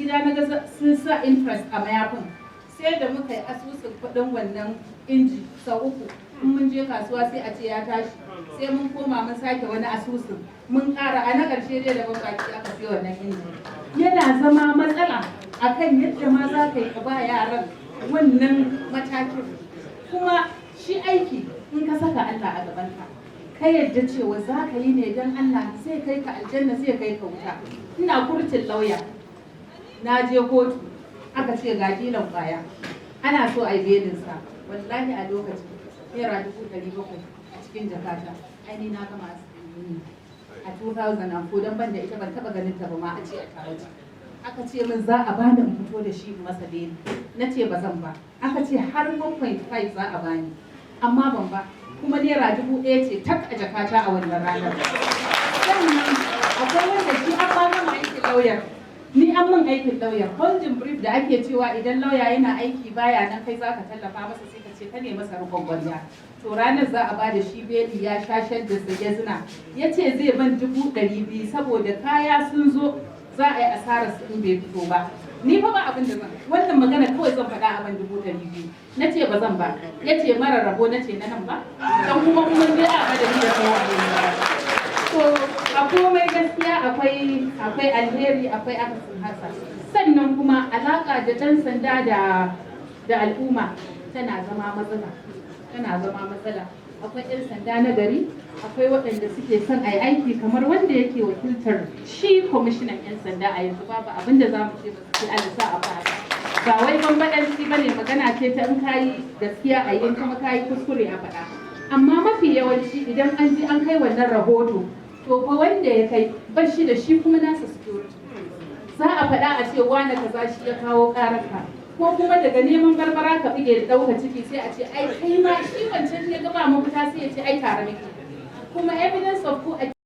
gida na ga sun sa interest a mayafin. Sai da muka yi asusun kuɗin wannan inji sau uku. In mun je kasuwa sai a ce ya tashi, sai mun koma mun sake wani asusun mun ƙara. A na ƙarshe dai da ban baki aka sai wannan inji. Yana zama matsala akan yadda ma za ka yi ka ba yaran wannan matakin. Kuma shi aiki, in ka saka Allah a gabanka, ka yadda cewa za ka yi ne don Allah, zai kai ka aljanna, zai kai ka wuta. Ina kurtin lauya, na je kotu, aka ce ga dilan kwaya, ana so a yi belinsa. Wallahi a lokacin naira 700,000 a cikin jakata. Ai ni na gama asibiti a 2004, don ban da ita, ban taba ganin ta ba ma a ce a tare. Aka ce min za a bani in fito da shi in masa beli. Na ce ba zan ba. Aka ce har 1.5 za a bani, amma ban ba. Kuma naira 1,000 ce tak a jakata a wannan ranar. Sannan akwai wanda shi an ma gama aikin lauyar, ni an min aikin lauyar, holding brief da ake cewa idan lauya yana aiki baya nan, kai zaka tallafa masa, sai ka ce ka ne masa rikon kwarya. To ranar za a ba da shi beli, ya shashar da sage zina, ya ce zai ban 200,000 saboda kaya sun zo, za a yi asarar su in bai fito ba. Ni fa ba abin da zan, wannan magana kawai zan faɗa, a ban 200,000. Na ce ba zan ba. Ya ce mara rabo. Na ce na nan ba dan kuma mun je a madadi da kowa. To a komai gaskiya akwai alheri, akwai akasin haka. Sannan kuma alaka da ɗan sanda da al'umma tana zama matsala, tana zama matsala. Akwai 'yan sanda na gari, akwai waɗanda suke son a yi aiki kamar wanda yake wakiltar shi kwamishinan 'yan sanda a yanzu. Babu abin da za mu ce ba su ce Allah sa a fara. Ba wai bambaɗanci ba ne, magana ce ta in kayi gaskiya a yi, in kuma kayi kuskure a faɗa. Amma mafi yawanci idan an ji an kai wannan rahoto, to fa wanda ya kai ba shi da shi kuma nasa security. Za a faɗa a ce wane kaza shi ya kawo ƙararka, ko kuma daga neman barbara ka bige da ɗauka ciki, sai a ce ai kai ma. Shi wancan ya gaba mafita, sai ya ce ai tare muke. Kuma evidence of ko